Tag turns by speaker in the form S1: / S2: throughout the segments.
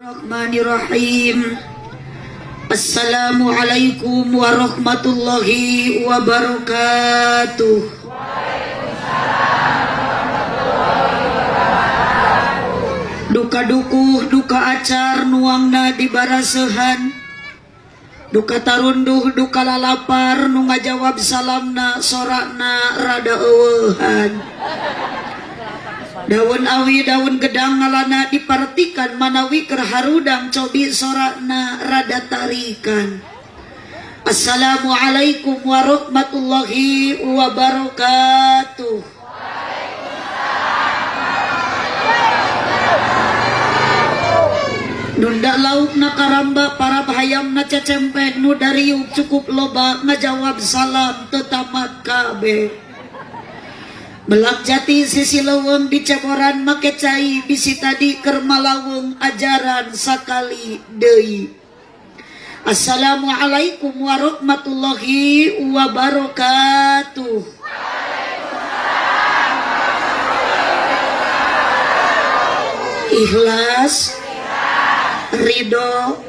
S1: Bismillahirrahmanirrahim. Assalamualaikum warahmatullahi wabarakatuh. Duka dukuh duka acar nuangna di barasehan, duka tarunduh duka lalapar nu ngajawab salamna sorakna rada eueuhan. Daun awi daun gedang ngalana dipartikan manawi keur harudang cobi sorakna rada tarikan. Assalamualaikum warahmatullahi wabarakatuh. Nunda lauk na karamba para hayam na cecempek nu dariuk cukup loba ngajawab salam tetamat kabeh. Belak jati sisi leuweung diceboran make cai bisi tadi keur malawung ajaran sakali deui. Assalamualaikum warahmatullahi wabarakatuh. Ikhlas, ridho,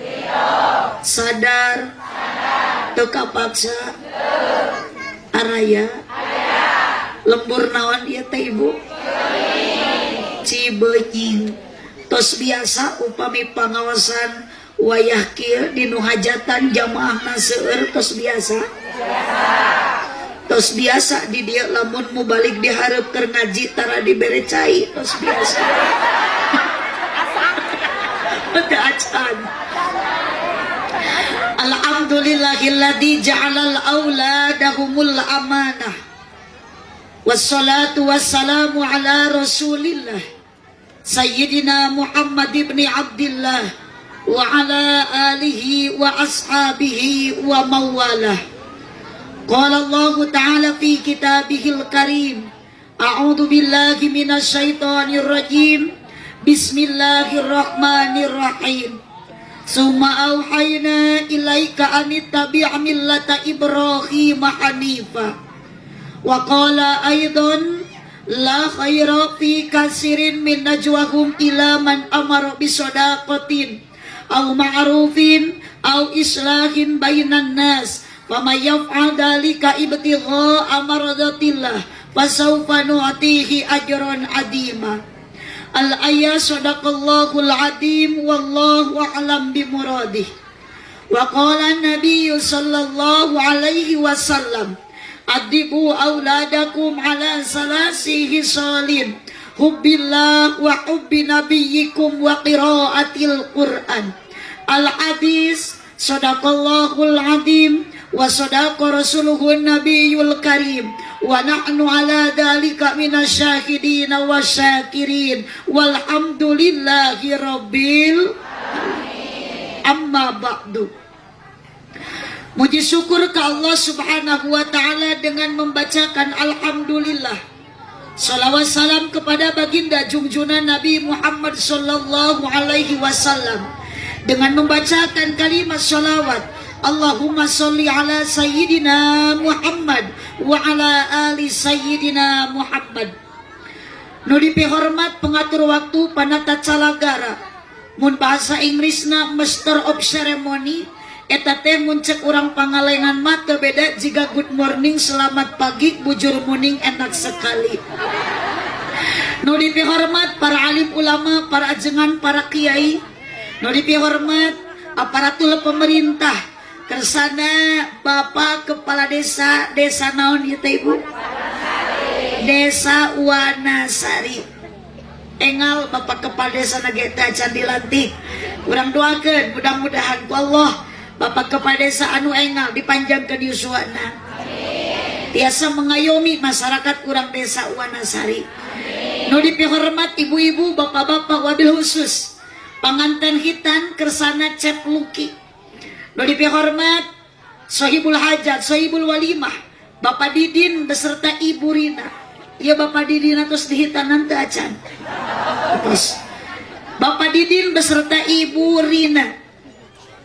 S1: sadar, teu kapaksa, araya. Lembur naon ieu teh ibu? Cibeunying. Tos biasa upami pangawasan wayah kieu di nu hajatan jamaahna seueur tos biasa. Tos biasa di dieu lamun mubalik dihareup keur ngaji tara dibere cai tos biasa. Teu acan. Alhamdulillahilladzi ja'alal auladahumul amanah. Wassalatu wassalamu ala rasulillah Sayyidina Muhammad ibn Abdullah wa ala alihi wa ashabihi wa mawalah. Qala Allah ta'ala fi kitabihil karim, a'udzu billahi minasyaitonir rajim, bismillahirrahmanirrahim. Summa auhayna ilaika anittabi' millata Ibrahim hanifa. Wa qala aidan la khaira fi kasirin min najwahum ila man amara bisadaqatin aw ma'rufin aw islahin bainan nas faman yaf'al dzalika ibtigha'a mardatillah fasawfa nu'tihi ajran 'azima. Al ayat sadaqallahul azim wallahu a'lam bimuradih. Wa qala an-nabiy sallallahu alaihi wasallam adibu auladakum ala salasi hisalin hubbillah wa hubbi nabiyyikum wa qiraatil Qur'an. Al hadis sadaqallahul azim wa sadaqa rasuluhun nabiyul karim wa nahnu ala dzalika minasyahidin wasyakirin walhamdulillahi rabbil alamin. Amma ba'du. Muji syukur ke Allah Subhanahu wa ta'ala dengan membacakan alhamdulillah. Salawat salam kepada baginda junjungan Nabi Muhammad sallallahu alaihi wasallam dengan membacakan kalimat salawat Allahumma salli ala sayyidina Muhammad wa ala ali sayyidina Muhammad. Nu dipihormat pengatur waktu panata calagara, mun bahasa Inggrisna Master of Ceremony. Eta teh mun cek urang Pangalengan mah teu beda jiga good morning, selamat pagi, bujur muning, enak sekali. Nu dipihormat para alim ulama, para ajengan, para kiai. Nu dipihormat aparatur pemerintah. Kersana Bapak Kepala Desa, Desa naon ieu teh Ibu? Desa Wanasari. Engal Bapak Kepala Desa na ge teh acan dilantik. Urang doakeun mudah-mudahan ku Allah Bapak Kepala Desa anu engal dipanjangkeun yuswana. Tiasa mengayomi masyarakat urang Desa Wanasari. Nu dipihormat ibu-ibu, bapak-bapak, wabil khusus panganten hitan kersana Cep Luki. Nu dipihormat Sohibul Hajat, Sohibul Walimah, Bapak Didin beserta Ibu Rina. Ya Bapak Didin terus dihitanan teu acan. Terus Bapak Didin beserta Ibu Rina.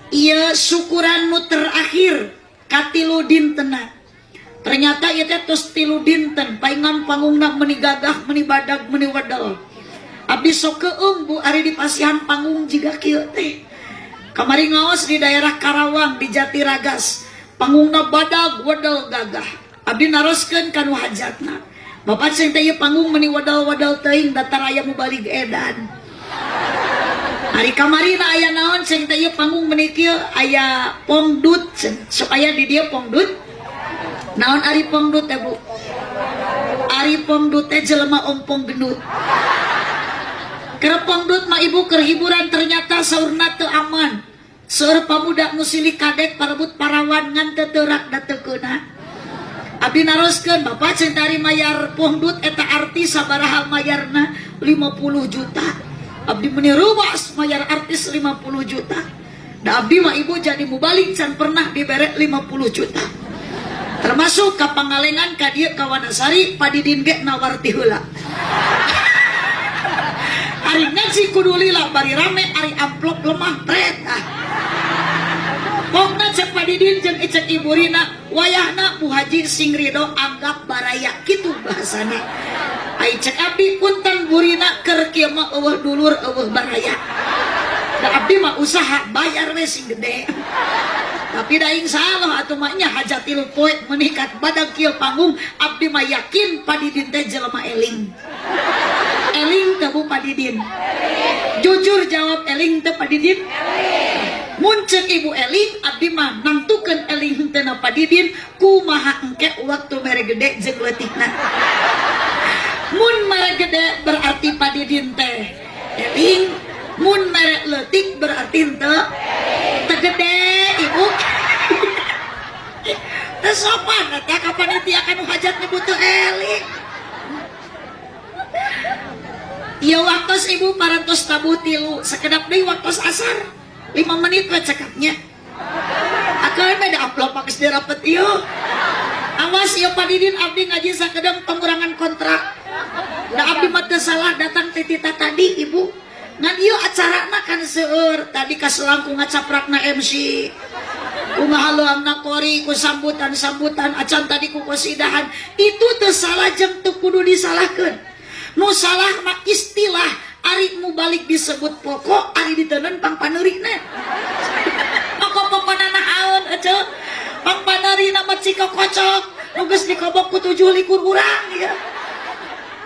S1: Iya syukuran nu terakhir katilu dintena. Ternyata ieu teh tos tilu dinten paingan panggungna meni gagah, meni badag, meni wedel. Abdi sok keung Bu ari di pasihan panggung jiga kieu teh. Kamari ngaos di daerah Karawang di Jatiragas. Panggungna badag wedel gagah. Abdi naroskeun ka nu hajatna. Bapak ceng teh ieu panggung meuni wedel-wedel teuing datar aya mubalig edan. Ari kamarina aya naon ceng teh ieu panggung meuni kieu aya pongdut ceng. Sok aya di dieu pongdut. Naon ari pongdut teh Bu? Ari pongdut teh jelema ompong gendut. Keur pongdut mah ibu keur hiburan ternyata saurna teu aman. Seueur pamuda nu silih kadek parebut parawan ngan teu teurak da teu keuna. Abdi naroskeun bapak ceng tari mayar pongdut eta artis sabaraha mayarna 50 juta. Abdi meuni ruas mayar artis 50 juta. Da abdi mah ibu jadi mubalik can pernah dibere 50 juta. Termasuk ka Pangalengan ka dieu ka Wanasari Padidin ge nawar ti heula. Ari ngaji kudu lila bari rame ari amplop lemah tret ah. Pokna cek Padidin jeung icek Ibu Rina wayahna Bu Haji sing ridho anggap baraya kitu bahasana. Ai cek abdi punten Bu Rina keur kieu mah eueuh dulur eueuh baraya. Da abdi mah usaha bayar we sing gede. Tapi da insyaallah atuh mah nya hajat tilu poe menikat badag kieu panggung abdi mah yakin Padidin teh jelema eling. Eling teh Bu Padidin? Jujur jawab eling teh Padidin? Mun ceuk ibu eling abdi mah nangtukeun eling henteu na Padidin kumaha engke waktu mere gede jeung leutikna. Mun mere gede berarti Padidin teh eling, mun mere leutik berarti henteu teu gede ibu. Teu sopan eta ka panitia kanu hajat nyebut teu eling. Ieu waktos ibu parantos tabuh tilu sakedap deui waktos asar 5 menit we cekapnya. Akeun we da amplop geus dirapet ieu. Awas ieu Padidin abdi ngaji sakedeng pengurangan kontrak. Da abdi mah teu salah datang teh tita tadi ibu. Ngan ieu acarana kan seueur tadi kaselangkung ngacaprakna MC. Ku ngahaluangna kori ku sambutan-sambutan acan tadi ku kosidahan. Itu teu salah jeung teu kudu disalahkeun. Nu salah mah istilah ari mubalik disebut pokok ari diteundeun pangpaneurina. Pokok-pokona naon eceu? Pangpaneurina mah cikokocok nu geus dikobok ku 27 urang ya.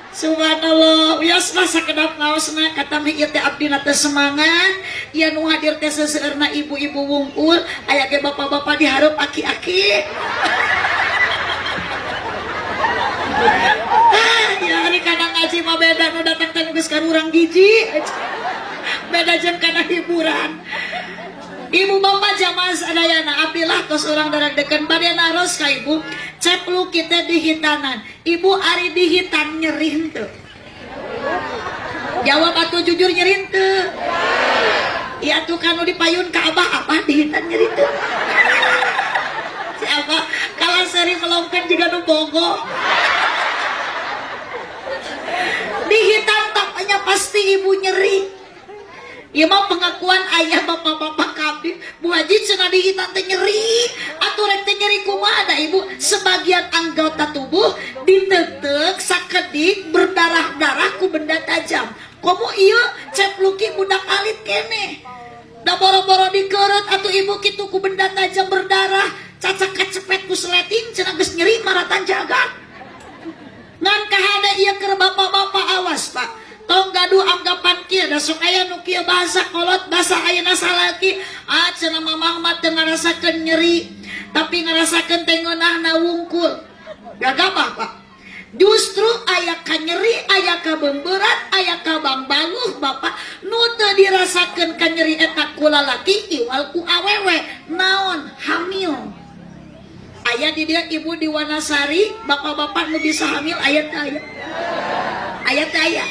S1: Subhanallah, wioslah sakedap ngaosna katamhi ieu teh abdina teh semangat, ieu nu hadir teh seseueurna ibu-ibu wungkul, aya ge bapak-bapak di hareup aki-aki. Ah, ya ari kana ngaji mah beda nu datang teh geus ka urang giji. Beda jeung kana hiburan. Ibu bapak jamaah sadayana abdilah tos urang daragdekeun bade naros ka ibu cepluk kita di hitanan. Ibu ari di hitan nyeri henteu? Jawab atuh jujur nyeri henteu? Iya atuh kanu dipayun ka abah abah di hitan nyeri henteu? Si abah kalah seri melongkeun jiga nu bogo. Di hitan tapanya pasti ibu nyeri. Ieu mah pengakuan ayah bapak-bapak kabeh. Bu Haji cenah di hitan teh nyeri. Atuh rek teh nyeri kumaha da ibu? Sebagian anggota tubuh ditetek sakedik berdarah-darah ku benda tajam. Komo ieu cepluki budak alit keneh. Da boro-boro dikeureut atuh ibu kitu ku benda tajam berdarah, cacak kacepet ku seleting cenah geus nyeri maratan jagat. Ngan kahade ieu keur bapak-bapak awas Pak. Tong gaduh anggapan kieu da sok aya nu kieu bahasa kolot bahasa ayeuna salaki. Ah cenah mamah mah teu ngarasakeun nyeri tapi ngarasakeun teh ngeunahna wungkul. Gagabah Pak. Justru aya ka nyeri, aya ka bemberat, aya ka bangbaluh Bapak nu teu dirasakeun ka nyeri eta ku lalaki iwal ku awewe naon hamil. Aya di dieu ibu di Wanasari, bapak-bapak nu bisa hamil aya teu aya? Aya teu aya?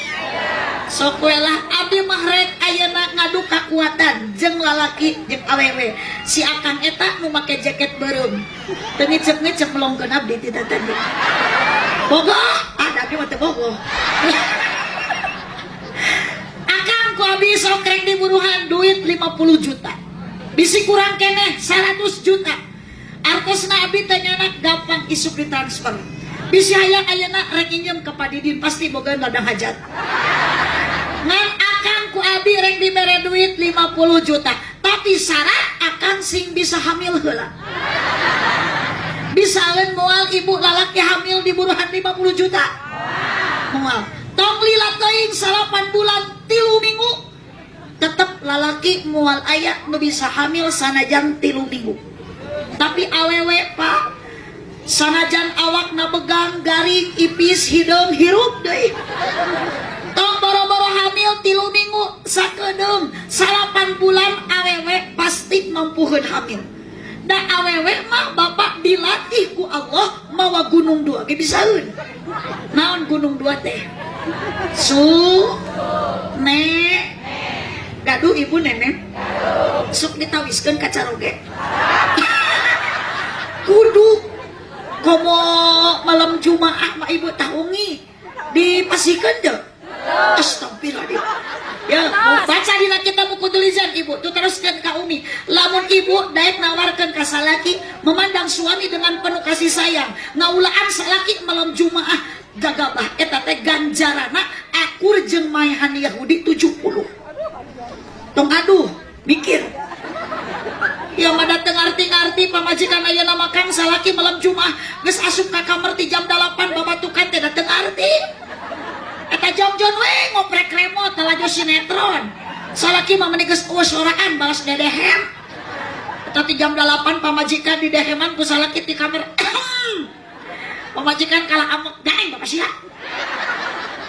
S1: Sok we lah abdi mah rek ayeuna ngadu kakuatan jeung lalaki jeung awewe. Si akang eta nu make jaket beureum. Teu ngicep-ngicep melongkeun abdi ti tadi. Bogoh, ah da abdi mah teu bogoh. Akang ku abdi sok rek diburuhan duit 50 juta. Bisi kurang keneh 100 juta. Artosna abdi teh nyanak gampang isuk ditransfer. Bisi hayang ayeuna rek injem ka Padidin pasti boga ladang hajat. Ngan akang ku abi rek dibere duit 50 juta, tapi syarat akang sing bisa hamil heula. Bisaeun moal ibu lalaki hamil di buruhan 50 juta? Moal. Tong lila teuing, 9 bulan 3 minggu tetep lalaki moal aya nu bisa hamil sanajan 3 minggu. Tapi awewe, Pak, sanajan awak na begang, garing, ipis, hideung, hirup deui. Tong boro-boro hamil 3 minggu, sakedeung 9 bulan awewe pasti mampuheun hamil. Da awewe mah, Bapak, dilatih ku Allah mawa gunung dua ge bisaeun. Naon gunung dua teh? Su ne gaduh ibu nenek sok ditawiskeun ka caroge, kudu komo malam Jumaah mah ibu tahungi dipasikeun teu. Astagfirullah. Ya, baca dina kitab buku tulisan ibu tuh, teruskan ka umi. Lamun ibu daek nawarkeun ka salaki, memandang suami dengan penuh kasih sayang, ngaulaan salaki malam Jumaah gagabah, eta teh ganjarana akur jeung maehan Yahudi 70. Tong aduh mikir. Ya mah teu ngarti-ngarti pamajikan ayeuna mah, Kang. Salaki malam Jumaah geus asup ka kamar ti jam 8, babatukan teh da teu ngarti. Eta jongjon we ngoprek remote lalajo sinetron. Salaki mah meni geus eueuh soraan balas dedehem. Eta ti jam 8 pamajikan di deheman ku salaki ti kamar. Pamajikan kalah amuk, gaeng bapak sia.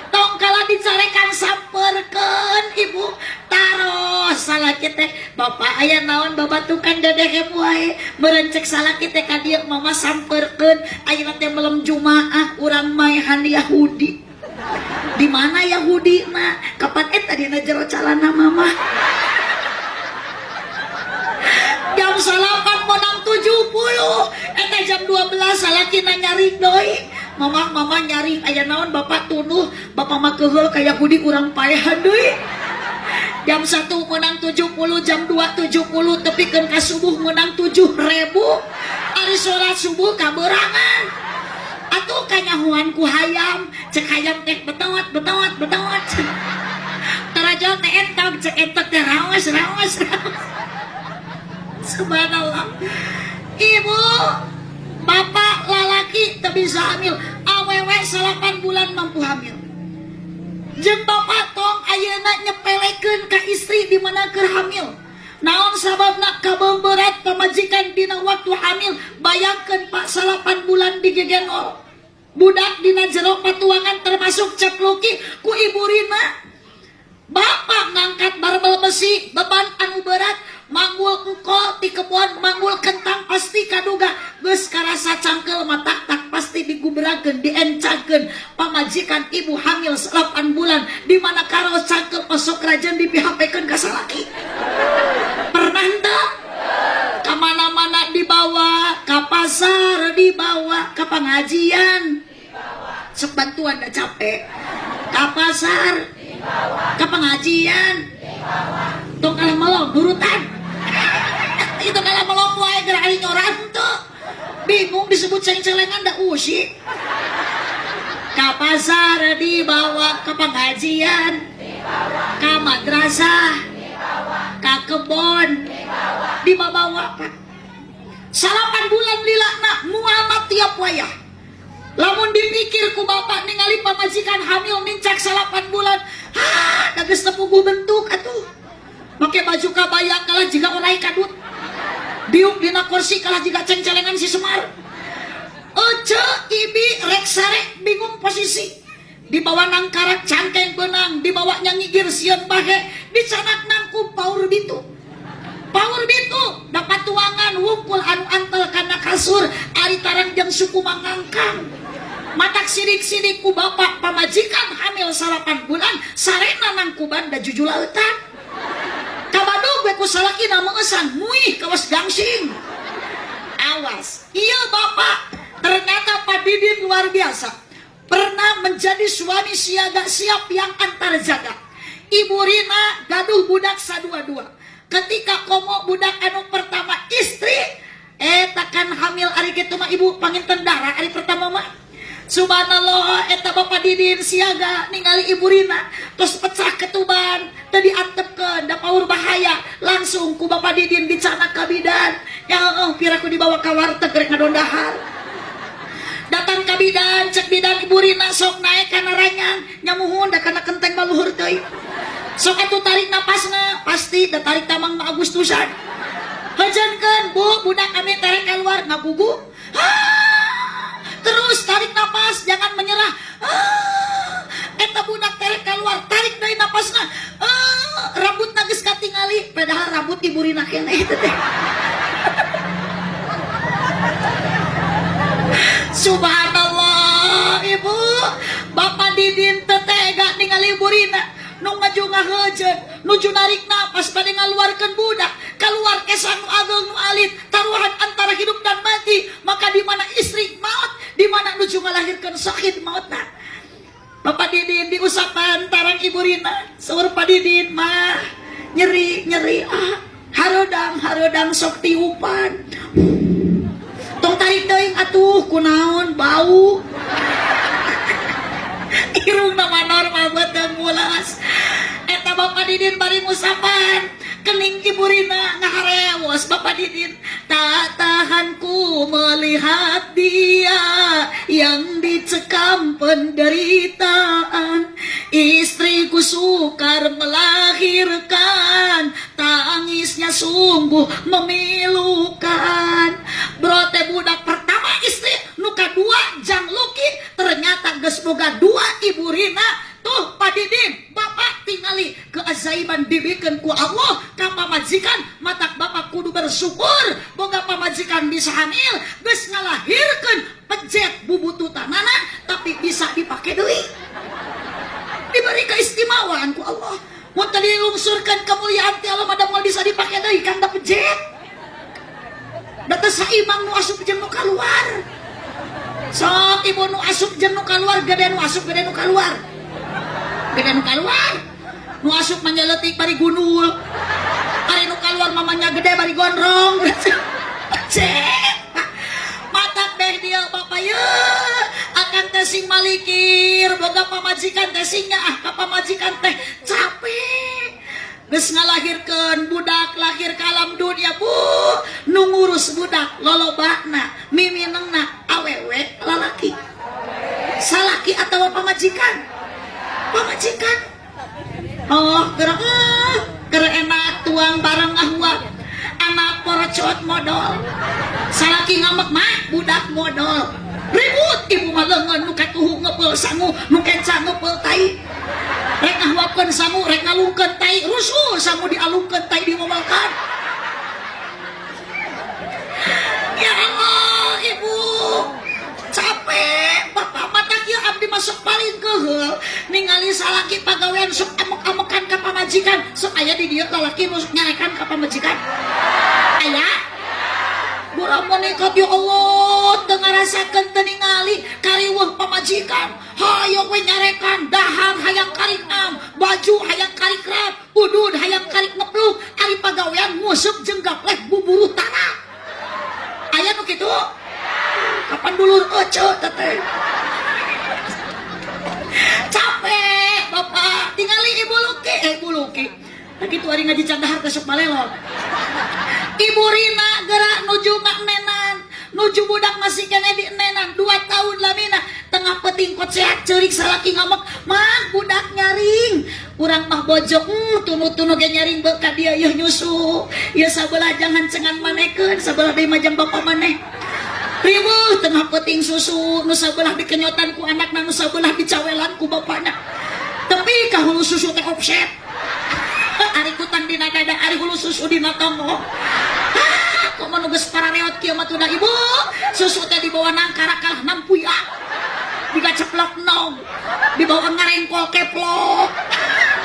S1: Tong kalah dicarekan, samperkeun ibu. Taros salaki teh, "Bapak, aya naon babatukan dedehem wae?" Meureun cek salaki teh ka dieu, "Mama, samperkeun, ayeuna teh malam Jumaah urang maehan Yahudi." Di mana Yahudi na? Kapan eta dina jero calana mama? Jam 9 menang 70. Eta jam 12 salaki na nyaring deui. "Mama, mama," nyaring, "aya naon bapak tunuh?" "Bapak mah keheul ka Yahudi, urang paehan deui." Jam 1 menang 70, jam 2 70, tepikeun ka subuh menang 7 ribu. Ari sholat subuh kaberangan. Atuh kanyahuan ku hayam, cek hayam teh betawat betawat betawat. Tarajo teh entok, cek entok teh rawas rawas rawas. Subhanallah. Ibu, bapak lalaki teu bisa hamil, awewe 9 bulan mampu hamil. Jeung bapak tong ayeuna nyepelekeun ka istri di mana keur hamil. Naon sababna? Kabeberat pamajikan dina waktu hamil. Bayangkeun, Pak, 9 bulan digegenol. Budak dina jero patuangan termasuk cepluki ku Ibu Rina. Bapak ngangkat barbel besi, beban anu berat, manggul engkol di kebon, manggul kentang pasti kaduga. Geus karasa cangkel mah tak pasti digubrakeun, diencangkeun. Pamajikan ibu hamil 8 bulan, di mana karo cangkel osok rajen di PHP-keun ka salaki. Pernah henteu? Kamana-mana dibawa, ke pasar dibawa, ke pengajian. Sok bantuan dah capek. Ke pasar, ke pengajian. Tong kalah melong nurutan. Itu kalah melong wae geura ari nyoran tuh. Bingung disebut ceng-celengan da usi. Ke pasar dibawa, ke pengajian, ke madrasah, ke kebon, dibawa, Pak. 9 bulan lila nak muamat tiap wayah. Lamun dipikir ku bapak ningali pamajikan hamil nincak 9 bulan, ha, da geus teu puguh bentuk atuh. Make baju kabaya kalah jiga orai kadut. Diuk dina kursi kalah jiga ceng-celengan si Semar. Ece ibi rek sare bingung posisi. Dibawa nangkarak cangkeng benang, dibawa nyangigir sieun bahe, dicanak nangku paur bitu. Paur bitu dapat tuangan wungkul anu antel kana kasur, ari tarang jeung suku mangangkang. Matak sidik-sidik ku bapak pamajikan hamil 9 bulan, sarena nangkuban da jujulautan. Kabadug we ku salakina meungesan muih kawas gangsing. Awas, iya bapak, ternyata Pak Didin luar biasa. Pernah menjadi suami siaga siap yang antar jaga. Ibu Rina gaduh budak sadua-dua. Ketika komo budak anu pertama istri, takkan hamil ari kitu mah ibu panginten darah ari pertama mah. Subhanallah, eta Bapak Didin siaga ningali Ibu Rina terus pecah ketuban teu diantepkeun da paur bahaya, langsung ku Bapak Didin dicanak ka bidan. Ya heueuh, piraku dibawa ka warteg rek ngadondahar. Datang ka bidan, cek bidan, Ibu Rina sok naek kana ranjang. Nyamuhun da kana kenteng mah luhur teuing. Sok atuh tarik napasna, pasti da tarik tamang mah Agustusan. Hajankeun, Bu, budak kami tarik keluar ngagugu. Terus tarik napas, jangan menyerah. Ah, eta budak tarik keluar, tarik deui napasna. Ah, rambut geus katingali, padahal rambut Ibu Rina keneh itu teh. Subhanallah, Ibu, Bapak Didin teu tega ningali Ibu Rina nu maju ngahejeun, nuju narik napas bade ngaluarkeun budak, keluar kesan nu ageng nu alit, taruhan antara hidup dan mati. Maka di mana istri maut, di mana nuju ngalahirkeun sakit mautna. Bapak Didin diusapan tarang Ibu Rina, saur Pak Didin mah nyeri nyeri, ah hareudang hareudang, sok tiupan. Tong tarik teuing atuh, kunaon bau. Irung nama normal beuteung mulas. Eta Bapak Didin bari ngusapan kening Ibu Rina, ngaharewos Bapak Didin. Tak tahan ku melihat dia yang dicekam penderitaan, istriku sukar melahirkan, tangisnya sungguh memilukan. Brote budak pertama istri, nu kadua jang Luki, ternyata geus boga dua Ibu Rina. Tuh Pak Didin, Bapak tingali keajaiban dibikeun ku Allah ka pamajikan. Matak Bapak kudu bersyukur boga pamajikan bisa hamil, geus ngalahirkeun pejet bubututanana tapi bisa dipake deui. Diberi keistimewaan ku Allah. Mun teu dilungsurkeun kemuliaan ti Allah mah moal bisa dipake deui kan da pejet. Da teu saimang nu asup jeung nu kaluar. Sok ibu, nu asup jeung nu kaluar, gede nu asup, gede nu kaluar? Gede nu kaluar. Nu asup mah leutik bari gundul, ari nu kaluar mamanya gede bari gondrong. Cek mata beh dia bapak ye akan teh sing malikir boga pamajikan teh, sing nyaah ka pamajikan teh. Capek geus ngalahirkeun budak, lahir ka alam dunia. Bu, nu ngurus budak lolobana miminengna awewe lalaki, salaki atau pamajikan? Pamajikan. Oh, gerak keur enak tuang bareng ahwa, anak porocot modol, salaki ngambek mah budak modol, ribut. Ibu mah leungeun nu katuhu ngepeul sangu, nu kenca ngepeul tai, rek ngahuapkeun sangu, rek ngalungkeun tai, rusuh. Sangu dialungkeun, tai dimomolkan. Ya Allah, ibu capek. Bapak mata kieu, abdi masuk paling keheul ningali salaki pagawean sok amuk-amukan ka pamajikan. Sok aya di dieu lalaki nu nyarekan ka pamajikan? Aya? Buramonikot, ya Allah, teu ngarasakeun, teu ningali kariweuh pamajikan. Hayo we nyarekan, dahar hayang karik am, baju hayang karik rap, udud hayang karik ngepluk, ari pagawean nguseup jeung gapleh buburu tanah. Aya nu kitu? Kapan dulur ece teteh? Capek, Bapak. Tingali Ibu Luki, eh Ibu Luki. Lagi tuh hari ngaji can dahar besok malelot. Ibu Rina gerak nuju nenan, nuju budak masih keneh di nenan 2 tahun lamina. Tengah peting koceak ceurik, salaki ngambek mah budak nyaring. Urang mah bojok tunu-tunu ge nyaring beuka dia yeuh nyusu ya. Sabelah jangan cengan manekeun, sabelah deui mah jang bapak maneh. Riweuh tengah peting susu, nu sabelah dikenyotan ku anakna, nu sabelah dicawelan ku bapakna, tapi ka hulu susu teh offset. Ari kutang dina dada, ari hulu susu dina tonggoh. Ah, kok mah nu geus parareot kieu mah tuh da ibu susu teh dibawa nangkara kalah nampuya, diga ceplok nog, dibawa ngarengkol keplok,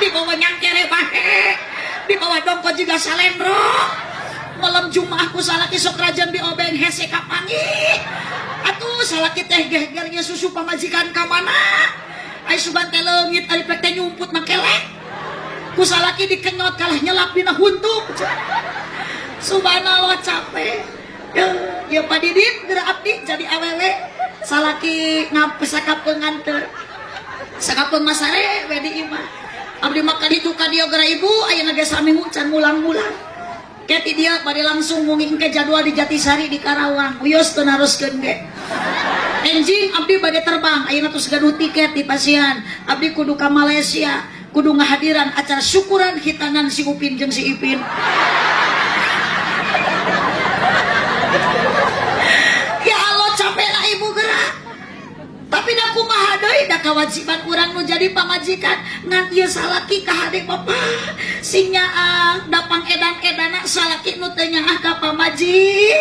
S1: dibawa nyangkere bahe, dibawa dongko juga salendro. Malam Jumat ku salaki sok rajan diobeng, hese kapanggih atuh. Salaki teh gegernya susu pamajikan ka mana. Ai sugan teh leungit, ari pek teh nyumput mah kelek. Ku salaki dikenyot kalah nyelap dina huntu. Subhanallah, capek ya. Ya Pak Didin geura abdi jadi awewe salaki ngapesakapeung nganter. Sakapeung masare we di imah. Abdi mah ka ditu ka dieu geura ibu ayeuna ge saminggu can mulang-mulang. Keti dia bade langsung mungkin ke jadwal di Jatisari di Karawang. Wios teu naroskeun ge. Enjing abdi bade terbang ayeuna tos gaduh tiket di pasian. Abdi kudu ka Malaysia, kudu ngahadiran acara syukuran hitanan si Upin jeung si Ipin. Ya Allah capek lah ibu gerak. Tapi da kumaha deui da kewajiban urang nu jadi pamajikan ngan ieu salaki ka hade bapa sing nyaah da pangedan-edana salaki nu teu nyaah ka pamaji.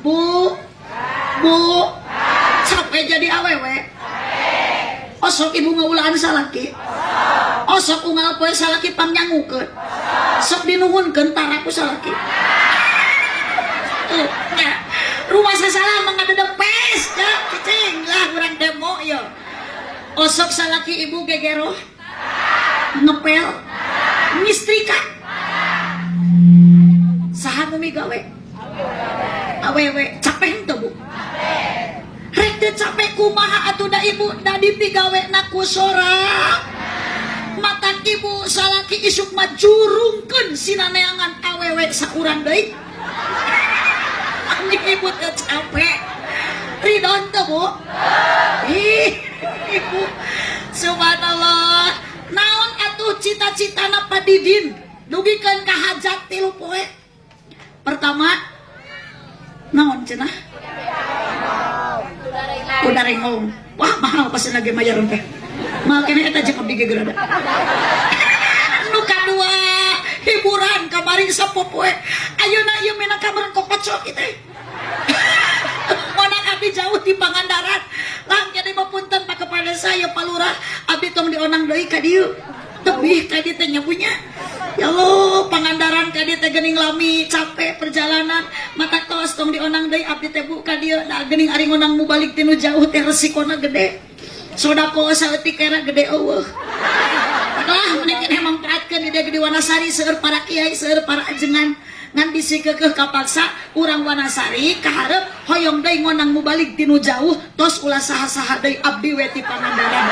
S1: Bu, bu, capek jadi awewe. Osok ibu ngaulaan salaki. Osok unggal poe salaki pangnyangukeun. Sok dinuhunkeun tara ku salaki. Tuh, ya. Rumah sasalah mengadedepes ya, cicing lah urang demo yo. Osok salaki ibu gegeroh, ngepel, ngistrika. Saha nu migawe? Awewe, capek henteu bu? Rek teu capek kumaha atuh da ibu da dipigawe na ku sorak. Matan ibu salaki isuk mah jurungkeun sinaneangan awewe saurang deui. Anjing ibu teh capek. Ridon teu bu? Ih, ibu. Subhanallah. Naon atuh cita-citana Pak Didin dugikeun ka hajat 3 poe. Pertama, naon cenah? Kuda rengong. Wah, mahal pasti lagi mayar teh. Mahal keneh eta jeung abdi ge geura. Nu kadua, hiburan kamari sapopoe. Ayeuna ieu menang kabar kokocok ieu teh. Monak abdi jauh di Pangandaran. Lang jadi mapunten Pak kepada saya Pak Lurah, abdi tong dionang deui ka dieu. Tebih ka dieu teh nya punya. Ya Allah, Pangandaran ka dieu teh geuning lami, capek perjalanan. Mata tos tong dionang deui abdi teh bu ka dieu. Da geuning ari ngonang mubalik tinu jauh teh resikona gede. Sodako saeutik era gede eueuh. Lah mending keneh mangpaatkeun di dieu di Wanasari seueur para kiai, seueur para ajengan. Ngan bisi keukeuh kapaksa urang Wanasari kaharep hoyong deui ngonang mubalik tinu jauh tos ulah saha-saha deui abdi we ti Pangandaran.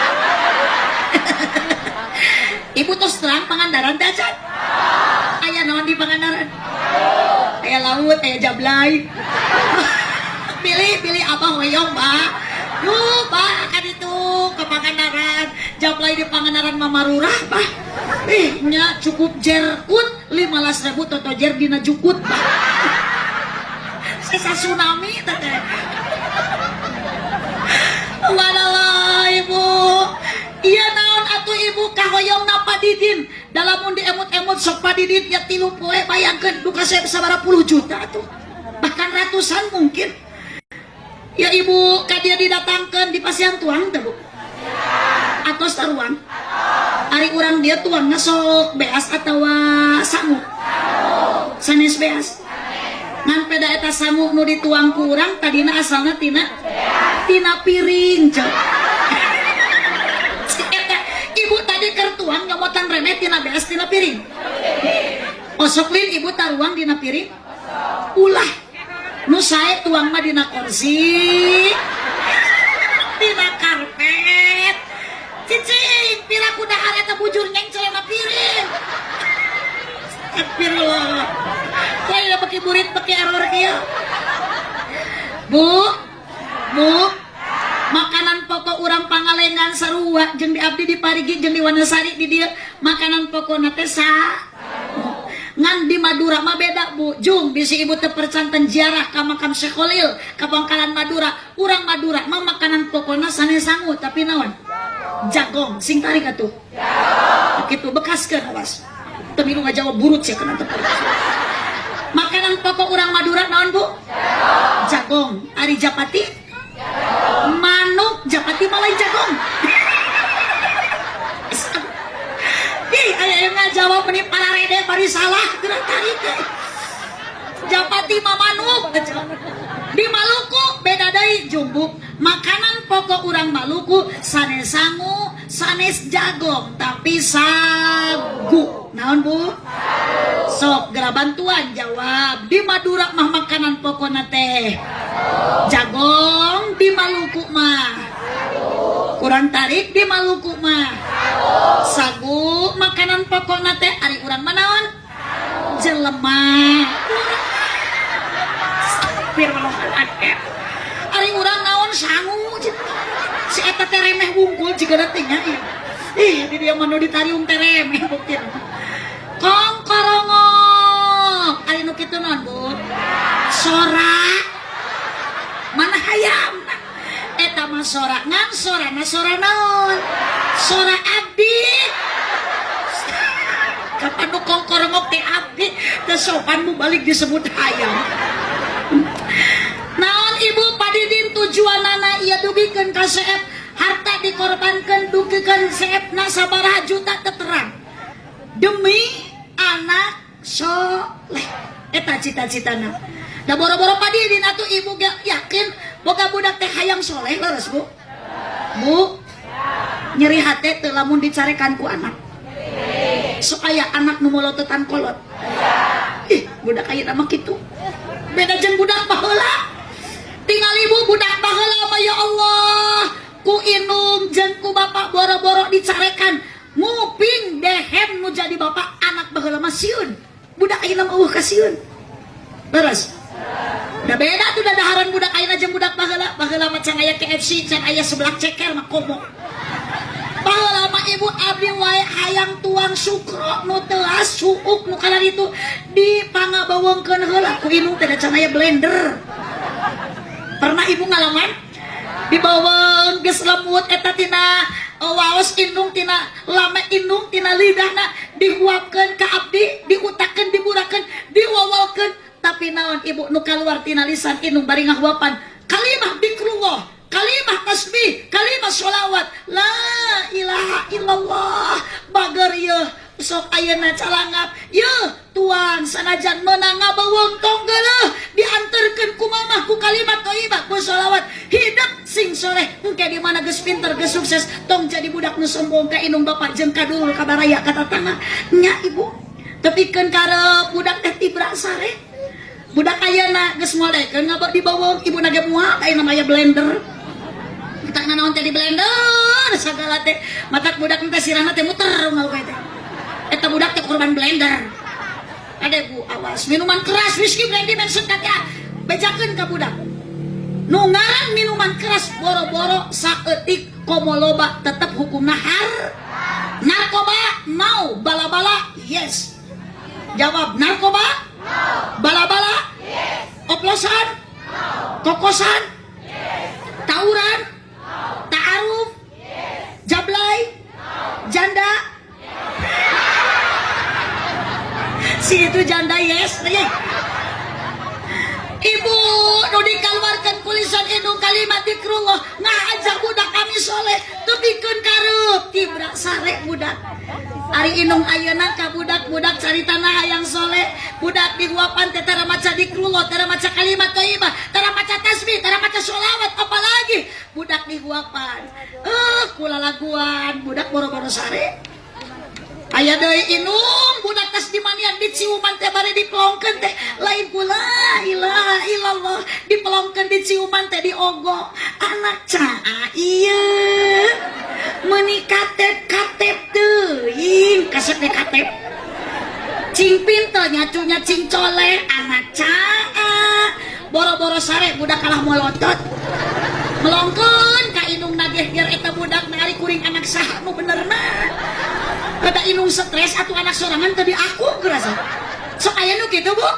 S1: Ibu tos terang Pangandaran teh acan? Aya naon di Pangandaran? Aya laut, aya jablay. Pilih, pilih abah hoyong, Pak. Yuh, Pak, kan itu ke Pangandaran. Jablay di Pangandaran mamarurah, Pak. Ih, nya cukup jerkut 15.000 toto jer dina jukut, Pak. Sesa tsunami teh. Walallah, Ibu. Iya naon atuh ibu kahoyong na Pak Didin. Dalam mun diemut-emut sok Pak Didin ya 3 poe bayangkeun duka sabaraha puluh juta atuh. Bahkan ratusan mungkin. Ya ibu ka dia didatangkeun di pasian tuang teh bu. Atos taruang. Ari urang dia tuangna sok beas atawa sangu. Sanes beas. Ngan peda eta sangu nu dituang ku urang tadina asalna tina piring cek. Eta ibu tadi keur tuang nyomotan remeh tina beas tina piring. Osok lin ibu taruang dina piring. Ulah nu sae tuang mah dina kursi, dina karpet. Cicing pira ku dahar eta bujur nyengcelna piring. Astagfirullah. Wah, ya beki burit beki error kieu. Bu, bu, makanan pokok urang Pangalengan sarua jeung di abdi di Parigi jeung di Wanasari di dieu makanan pokokna teh sa. Ngan di Madura mah beda bu. Jung bisi ibu teu percanten ziarah ka makam Syekh Khalil ka Bangkalan Madura. Urang Madura mah makanan pokokna sanes sangu tapi naon? Jagong sing tarik atuh. Kitu bekaskeun awas. Teu milu ngajawab burut sia kana teu. Makanan pokok urang Madura naon bu? Jagong. Ari japati? Manuk japati mah lain jagong. Ih, aya yang ngajawab meni pararede bari salah geura tarik teh. Japati mah manuk. Di Maluku beda deui jumbuk. Makanan pokok urang Maluku sanes sangu, sanes jagong, tapi sagu. Naon, Bu? Sok gera bantuan jawab. Di Madura mah makanan pokokna teh jagong, di Maluku mah kurang tarik, di Maluku mah sagu makanan pokokna teh. Ari urang mah naon? Jelema. Astagfirullahaladzim. Ari urang naon? Sangu. Si eta teh remeh wungkul jiga teh nya ieu. Ih, di dia mah nu ditariung teh remeh buktina. Kong korongok. Ari nu kitu naon, Bu? Sora. Mana hayam? Eta mah sora ngan sora na sora naon? Sora abdi. Kapan nu kongkorongok teh abdi teh sopan, Bu, balik disebut hayam. Naon, Ibu, Padidin tujuanana ieu dugikeun ka seep harta dikorbankeun, dugikeun seepna sabaraha juta terang demi anak soleh, eta cita-citana. Da boro-boro Padidin atuh, Ibu ge yakin boga budak teh hayang soleh. Leres, Bu? Bu, nyeri hate teu lamun dicarekan ku anak supaya anak nu molototan kolot? Ih, budak ayeuna mah kitu, beda jeung budak baheula. Tinggal Ibu, budak baheula mah, ya Allah, ku indung jeung ku bapak boro-boro dicarekan, nguping dehem nu jadi bapak. Anak baheula mah sieun, budak ayeuna mah euweuh kasieun. Leres? Da beda tuh dadaharan budak ayeuna jeung budak baheula. Baheula mah can aya KFC, can aya seblak ceker mah komo. Baheula mah, Ibu, abdi wae hayang tuang sukro nu teuas suuk nu itu dipangabawengkeun heula ku indung teh, da can aya blender. Pernah Ibu ngalaman? Dibaweng geus lembut eta tina waos indung, tina lame indung, tina lidahna, dihuapkeun ka abdi, diutakeun, diburakeun, diwawalkeun, tapi naon, Ibu, nu kaluar tina lisan indung bari ngahuapan? Kalimah dikrullah, kalimah tasbih, kalimah sholawat, la ilaha illallah. Bager yeuh. Sok ayeuna calangap yeuh tuang sanajan meunang ngabaweng tong geuleuh, dianterkeun ku mamah ku kalimat thayyibah, ku sholawat. Hidup sing soleh, engke di mana geus pinter, geus sukses, tong jadi budak nu sombong ka indung bapak jeung ka dulur, ka baraya, ka tatangga nya, Ibu. Tepikeun karep budak teh tibra sare. Budak ayeuna geus molekeun ngabak dibaweng ibu ge moal. Ayeuna mah aya blender, tak nanaon teh di blender sagala teh, matak budak teh sirahna teh muter unggal poe teh. Eta budak teh korban blender. Ade, Bu, awas minuman keras, whisky, brandy, Mansion teh, bejakeun ka budak. Nu ngaran minuman keras, boro-boro saeutik, komo loba, tetep hukumna har. Narkoba no, bala-bala yes. Jawab, narkoba no, bala-bala yes, oplosan no, kokosan yes, tawuran no, ta'aruf yes, jablay no, janda yes. Si itu janda yes ya. Ibu, nu dikaluarkeun ku lisan indung kalimat dikrullah, ngajak budak kami soleh, tepikeun karep tibra sare budak. Ari indung ayeuna ka budak-budak caritana hayang soleh, budak dihuapan teh tara maca dikrullah, tara maca kalimat thayyibah, tara maca tasbih, tara maca sholawat, apalagi budak dihuapan. Kulalaguan budak boro-boro sare. Aya deui indung budak tas dimanian, diciuman teh bari dipelongkeun teh lain ku la ilaha illallah, dipelongkeun, diciuman teh diogo. Anak caa ieu meuni katep katep teuing, kasep teh katep, cing pinter nyacunya, cing coleh. Anak caa boro-boro sare, budak kalah molotot melongkeun ka indung, nageh ger eta budak. Ari kuring anak saha nu benerna? Kada indung stres atau anak sorangan tadi aku gerasa. Sok aya nu kitu, Bu,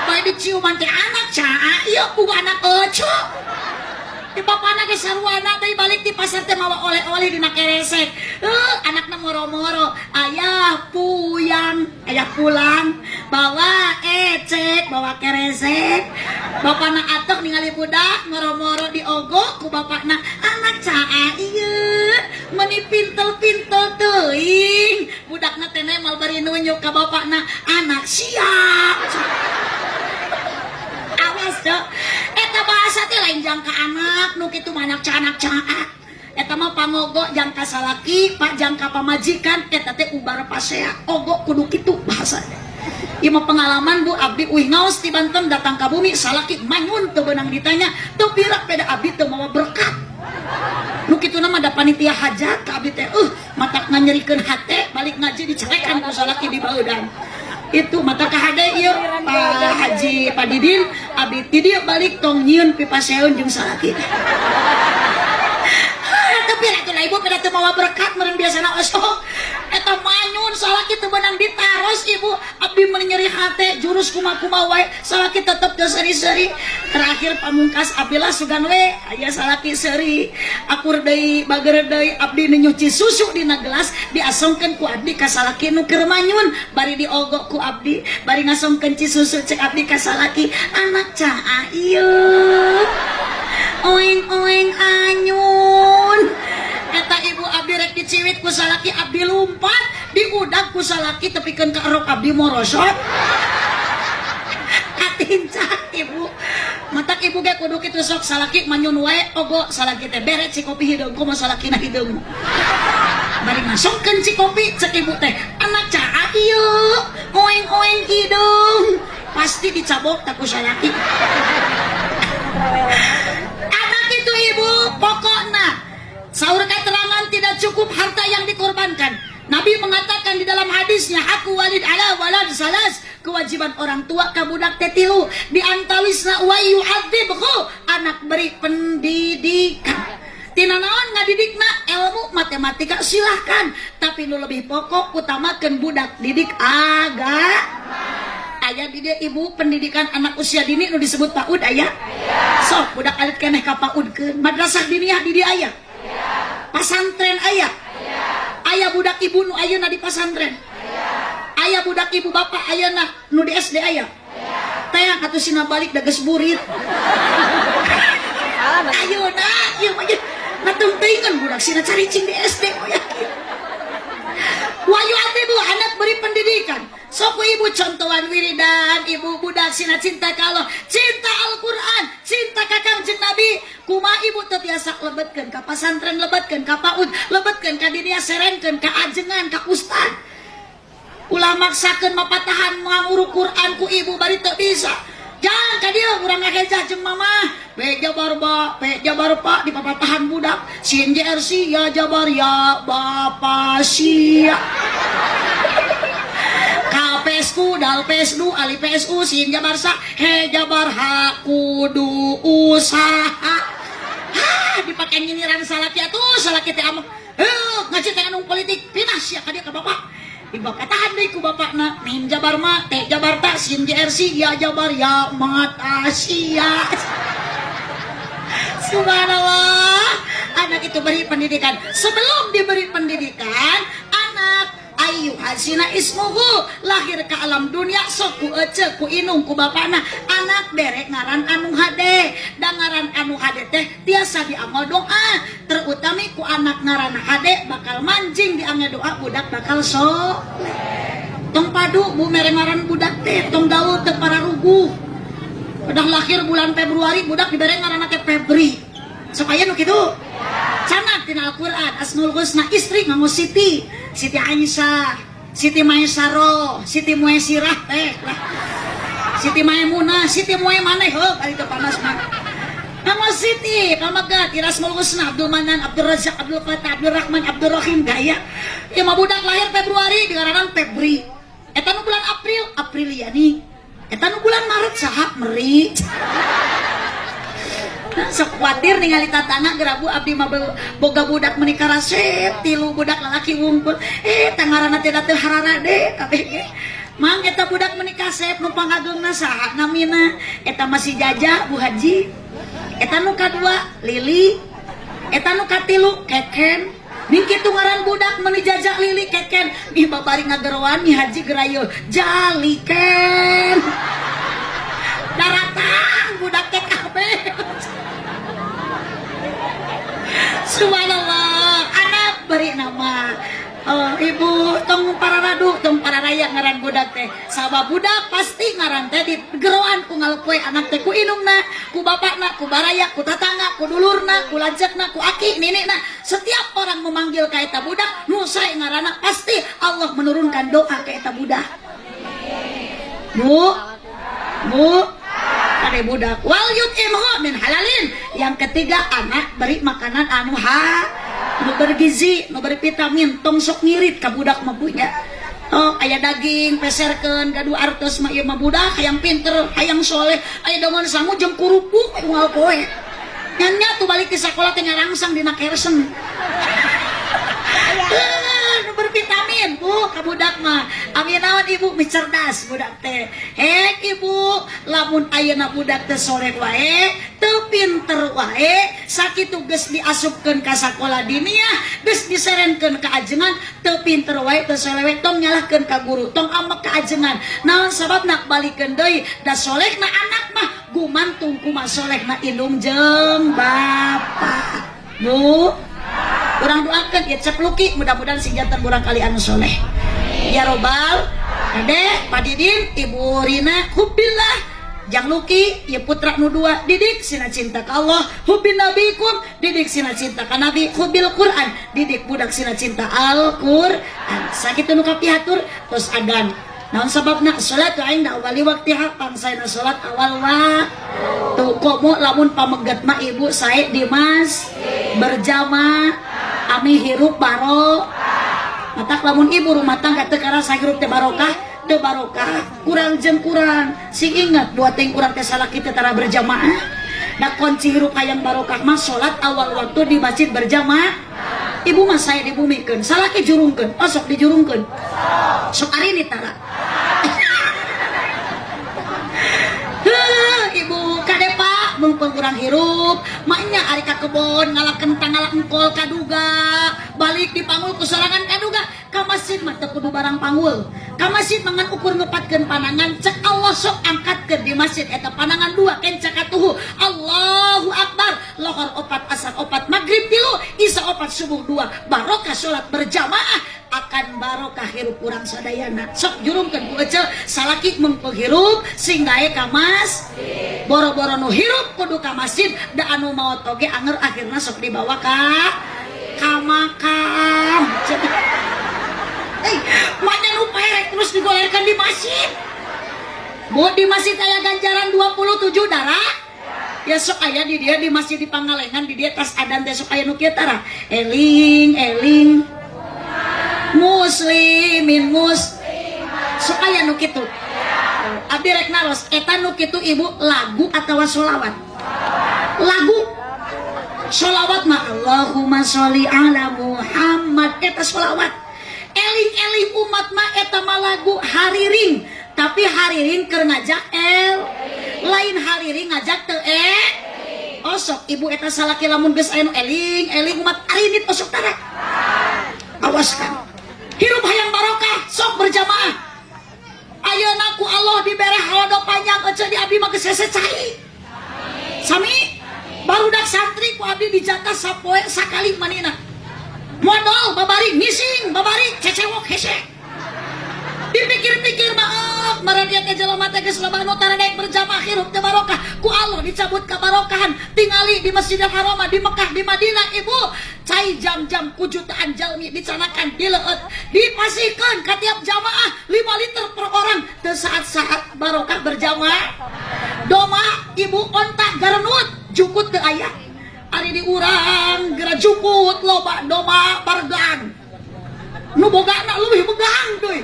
S1: bae diciuman teh anak caa ieu bukan anak eco. Di bapana ge sarwana deui, balik di pasar teh mawa oleh-oleh dina keresek. Anakna moro-moro, ayah puyang, ayah pulang bawa ecek, bawa keresek. Bapana atok ningali budak moro-moro diogok ku bapakna. Anak caa ieu meuni pintel-pintel teuing. Budakna teh nemal bari nunjuk ka bapakna, anak siap. Awas deh, eta bahasa teh. Lain jangka anak nu kitu mah, anak canak caa. Eta mah pangogo jangka salaki, pak jangka pamajikan, eta teh ubar pasea. Ogo kudu kitu bahasana. Ieu mah pengalaman, Bu. Abdi uih ngaos di Banten, datang ka bumi, salaki manyun, teu beunang ditanya, teu pirak peda abdi teu mawa berkat. Nu kitu mah da panitia hajat ka abdi teh, matak nganyerikeun hate, balik ngaji dicarekan ku salaki di baudan. Itu mata kahade ieu Pak Haji, Pak Didin, abdi ti dieu balik tong nyieun pipaseun jeung salaki. Tapi atuh lah, Ibu, pada teu mawa berkat meureun, biasana osok. Eta manyun salaki, teu beunang ditaros, Ibu. Abdi mun nyeri hate, jurus kumaha-kumaha wae salaki tetep teu seuri-seuri. Terakhir pamungkas abdi lah, sugan we aya salaki seuri, akur deui, bager deui. Abdi nu nyuci susu dina gelas, diasongkeun ku abdi ka salaki nu keur manyun, bari diogok ku abdi, bari ngasongkeun ci susu. Cek abdi ka salaki, "Anak caa ieu, oeng-oeng anyun." Eta, Ibu, abdi rek diciwit ku salaki, abdi lumpat, diudag ku salaki tepikeun ka erok abdi, morosot, katincak, Ibu. Matak Ibu ge kudu kitu. Sok salaki manyun wae, ogo salaki teh, beret si kopi hideung, kumaha salakina hideung, bari ngasongkeun si kopi. Cek Ibu teh, "Anak caa ieu, oeng-oeng hideung." Pasti dicabok tak ku salaki anak itu, Ibu. Pokokna saur keterangan, tidak cukup harta yang dikorbankan. Nabi mengatakan di dalam hadisnya, haqqu walid ala walad salas, kewajiban orang tua ka budak teh tilu, di antawisna wa yu'adzibhu, anak beri pendidikan. Tina naon ngadidikna? Ilmu matematika silahkan, tapi nu lebih pokok, utamakeun budak didik agak. Aya di dia, Ibu, pendidikan anak usia dini nu disebut PAUD aya? Sok budak alit keneh ka PAUD-keun. Madrasah diniyah di dia aya? Pasantren aya? Aya budak Ibu nu ayeuna di pasantren? Aya budak Ibu bapak ayeuna nu di SD aya? Tayang atuh sina balik da geus burit. Ayeuna ieu mah natungteuingeun budak sina caricing di SD, oh yakin. Wa yu'adzibu, anak beri pendidikan. Sok ku Ibu contohan wiridan, Ibu, budak sina cinta ka Allah, cinta Al-Qur'an, cinta ka Kangjeng Nabi. Kumaha Ibu teu tiasa lebetkeun ka pasantren, lebetkeun ka PAUD, lebetkeun ka dinia, serengkeun ka ajengan, ka ustad. Ulah maksakeun mapatahan nganguru Quran ku Ibu bari teu bisa. Jangan ka dieu urang ngahejah jeung mamah. B jabar ba, P jabar pa, di papatahan budak. Sin JRC ya jabar ya bapa sia. KPS ku dal PS du ali PSU sin jabar sa he jabar ha kudu usaha. Ha dipake nyinyiran salaki atuh, salaki teh amuk. Heuh, ngaji teh anu politik, pindah sia ka dieu ka bapak. Di bapak tahan deui ku bapakna, mim jabar ma, t jabar ta, sin JRC ya jabar ya mata sia. Subhanallah. Anak itu beri pendidikan. Sebelum diberi pendidikan, anak ayu hasina ismuhu, lahir ke alam dunia, sok ku ece, ku inung, ku bapana, anak bere ngaran anu hade. Dan ngaran anu hade teh tiasa dianggo doa, terutami ku anak ngaran hade bakal manjing dianggo doa, budak bakal so. Tong padu, Bu, mere ngaran budak teh, tong gaul teu pararuguh. Udah lahir bulan Februari, budak dibere ngaranna teh Febri. Sok aya nu kitu. Canak tina Al-Qur'an Asmaul Husna, istri nganggo Siti, Siti Aisyah, Siti Maisaro, Siti Muesirah teh lah. Siti Maimunah, Siti Mue maneh heuh ari teu panas mah. Nganggo Siti, pamagat Asmaul Husna, Abdul Manan, Abdul Razak, Abdul Fatah, Abdul Rahman, Abdul Rahim gaya. Ieu mah budak lahir Februari dingaranan Febri. Eta nu bulan April, Apriliani. Eta nu bulan Maret saha? Meri. Nah, sok khawatir ningali tatangga gerabu. Abdi mah boga budak meuni karasep, tilu budak lalaki wungkul. Eh, tangaranna teh teu hararade kabeh ge. Mang, eta budak meuni kasep, nu pangageungna saha namina? Eta masih Jaja, Bu Haji. Eta nu kadua Lili, eta nu katilu Keken. Ning kitu ngaran budak meuni Jaja, Lili, Keken. Ih, babari ngageroan nih Haji gerayo Jaliken. Daratang budak teh kabeh. Subhanallah, anak beri nama. Oh, ibu tong pararadu, tong pararaya ngaran budak teh. Sabab budak pasti ngaran teh di geroan unggal poe anak teh ku indungna, ku bapakna, ku baraya, ku tatangga, ku dulurna, ku lanceukna, ku aki, ninina. Setiap orang memanggil ka eta budak, nu sae ngaranna, pasti Allah menurunkan doa ka eta budak. Bu, bu, kade budak. Wal yut'imhu min halalin. Yang ketiga, anak beri makanan anu ha, nu bergizi, nu bervitamin, tong sok ngirit ka budak mah punya. Oh, aya daging peserkeun gaduh artos mah ieu mah budak hayang pinter, hayang soleh, aya dongan sangu jeung kerupuk unggal poe. Nya tuh balik ke sekolah teh ngarangsang dina kersen. Nu bervitamin, Bu, ka budak mah. Amin naon, ibu, cerdas budak teh. Hek ibu, lamun ayeuna budak teh soleh wae, teu pinter wae, sakitu geus diasupkeun ka sakola diniyah, geus diserenkeun ka ajengan, teu pinter wae, teu soleh wae, tong nyalahkeun ka guru, tong ambek ka ajengan. Naon sababna? Balikeun deui, da solehna anak mah gumantung kuma solehna indung jeung bapa. Bu, urang doakan ya Cep Luki mudah-mudahan sing janten urang kali anu soleh. Ya robbal Ade, Pak Didin, Ibu Rina, hubillah Jang Luki, ya putra nu dua, didik sina cinta ka Allah, hubbin nabikum, didik sina cinta ka Nabi, hubbil Quran, didik budak sina cinta Al-Quran. Sakitu nu kapihatur, tos adan. Naon sababna? Salat inda awali waktiha, pangsaena salat awal waktu. Komo lamun pameget mah ibu sae di mas berjamaah ami hirup baro. Matak lamun ibu rumah tangga teu karasa hirup teh barokah, teu barokah, kurang jeung kurang. Sing ingat buat yang kurang teh salah kita tara berjamaah. Da kunci hirup hayang barokah mah salat awal waktu di masjid berjamaah. Ibu mah saya dibumikeun, salaki jurungkeun, osok dijurungkeun. Sok arini tara. Heuh, ibu kade pak mumpung kurang hirup maknya ari ka kebon ngalak kentang ngalak engkol kaduga balik dipanggul ku sorangan kaduga. Ka masjid mah teu kudu barang panggul, ka masjid mangan ukur ngepatkeun panangan. Cek Allah sok angkatkeun di masjid eta panangan dua kenca katuhu Allahu Akbar, lohor opat, asar opat, maghrib tilu, isya opat, subuh dua. Barokah salat berjamaah akan barokah hirup urang sadayana. Sok jurungkeun ku ece salaki mengpeng hirup sing gae ka mas boro-boro nu hirup kudu ka masjid, da anu maot oge anger akhirna sok dibawa ka makam. Eh, maknya nu perek terus digolerkan di masjid. Bu, di masjid aya ganjaran 27 darah. Ya sok aya di dia di masjid di Pangalengan di dia tas adan teh sok aya nu kieu tara. Eling eling muslimin mus sok aya nu kitu. Abdi rek naros, eta nu kitu ibu lagu atawa sholawat? Lagu. Sholawat mah Allahumma sholli ala Muhammad, eta sholawat. Eling-eling umat mah eta mah lagu hariring, tapi hariring keur ngajak el lain hariring ngajak teu eh. Osok ibu eta salaki lamun geus aya nu eling eling umat arinit osok tara. Awas kan. Hirup hayang barokah sok berjamaah. Ayeuna ku Allah dibere halodo panjang ece di abdi mah geus hese cai. Sami barudak santri ku abdi dijatah sapoe sakali manina. Modal babari ngising babari cecewok hese. Dipikir-pikir maaf meureun ieu teh jelema teh geus loba nu tara daek berjamaah hirup teh barokah. Ku Allah dicabut kabarokahan. Tingali di Masjidil Haram di Mekah di Madinah ibu cai jam-jam ku jutaan jalmi dicanakan dileueut dipasihkeun ka tiap jamaah 5 liter per orang teu saat-saat barokah berjamaah. Doma ibu onta garanut jukut teu aya. Ari di urang geura jukut loba doma bargang. Nu bogana leuwih begang deui.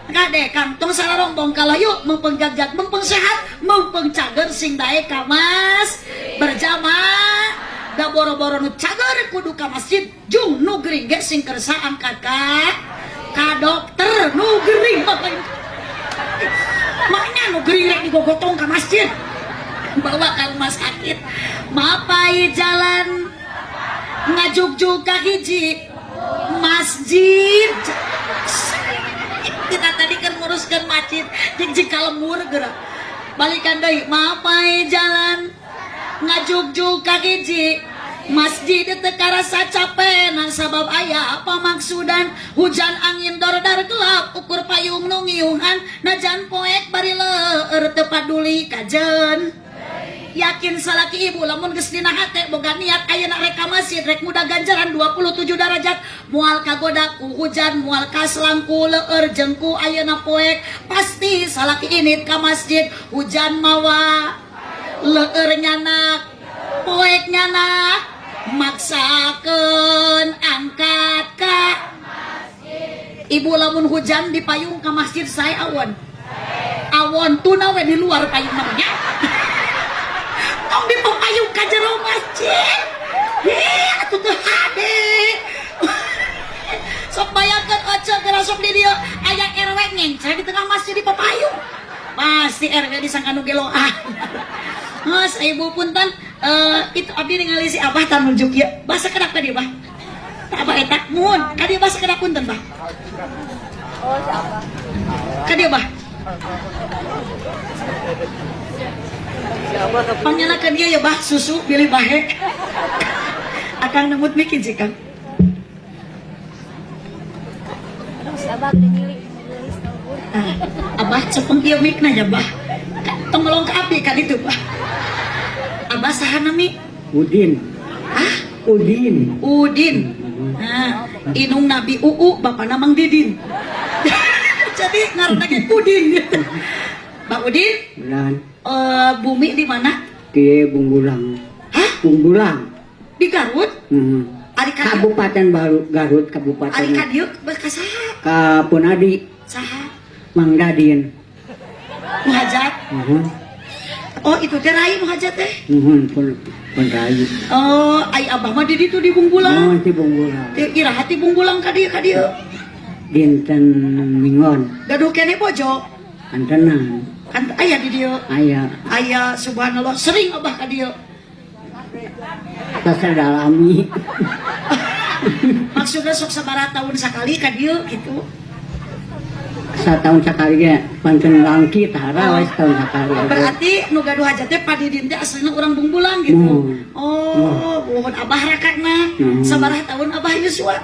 S1: Kade kang tong salah rombong kalau yuk mempeng jagjag mempeng sehat mempeng cager sing daek ka mas berjamaah. Da boro-boro nu cager kudu ka masjid jung nu gering ge sing kersa angkat ka dokter nu gering mah lain. Maknya nu gering rek digogotong ka masjid bawa ke rumah sakit. Mapai jalan ngajugjug ka hiji masjid. Kita tadi kan nguruskan masjid jeung jika lembur geura balikan deui. Mapai jalan ngajugjug ka hiji Masjid teu karasa capena sabab aya pamaksudan. Hujan angin dordar gelap ukur payung nu ngiuhan, najan poek bari leur teu paduli kajen. Yakin salaki ibu lamun geus dina hate boga niat ayeuna rek ka masjid, rek muda ganjaran 27 darajat, moal kagoda ku hujan, moal kaslang ku leur jeung ku ayeuna poek, pasti salaki init ka masjid. Hujan mawa, leur nyanak, poek nyanak, maksakeun angkat ka. Ibu, lamun hujan di payung ka masjid sae awon? Awon tuna we di luar payung namanya. Tong di payung ka jero masjid. Ih, atuh teu hade. Sok bayangkeun oce geura sok di dieu aya RW ngencel di tengah masjid di papayung. Pasti RW disangka nu geloan. Mas, ibu punten, itu abdi ningali si Abah tan nunjuk ya. Bahasa kenapa dia, Bah? Tak apa eta? Muhun, ka dieu bahasa kenapa punten, Bah?
S2: Oh, siapa?
S1: Ka dieu, Bah.
S2: Siapa?
S1: Pangyanakeun ieu ya, Bah, susu bilih bahe. Akang nemut mikin sih, Kang.
S2: Siapa? Milik.
S1: Ah, Abah cepeng ieu mikna nya, Bah. Tong melong ka abdi kan itu, Bah. Abah saha nami?
S3: Udin.
S1: Ah,
S3: Udin.
S1: Udin. Nah, inung Nabi UU, bapakna Mang Didin. Jadi ngaranna ge Udin. Pak Udin,
S3: Dan
S1: bumi di mana?
S3: Di Bungbulang.
S1: Hah?
S3: Bungbulang.
S1: Di Garut?
S3: Hmm.
S1: Ari ka dieu?
S3: Kabupaten Baru Garut Kabupaten.
S1: Ari ka dieu ka saha?
S3: Ka Punadi.
S1: Saha?
S3: Mang Dadin.
S1: Nu hajat.
S3: Muhun.
S1: Oh, itu teh rai nu hajat teh.
S3: Muhun pun pun rayu.
S1: Oh, ai abah mah di ditu di Bungbulang.
S3: Muhun di Bungbulang.
S1: Teu iraha ti Bungbulang ka dieu ka dieu?
S3: Dinten Minggon.
S1: Gaduh keneh bojo.
S3: Antenan.
S1: Kan aya di dieu.
S3: Aya.
S1: Aya, subhanallah, sering abah ka dieu.
S3: Sasadalami.
S1: Maksudnya sok sabaraha tahun sekali ka dieu gitu.
S3: Satahun sekali ge panten langki tara we setahun sekali.
S1: Berarti nu gaduh hajat teh Pak Didin teh aslina urang Bungbulang gitu.
S3: Hmm.
S1: Oh, muhun abah rakana.
S3: Hmm.
S1: Sabaraha tahun abah yuswa?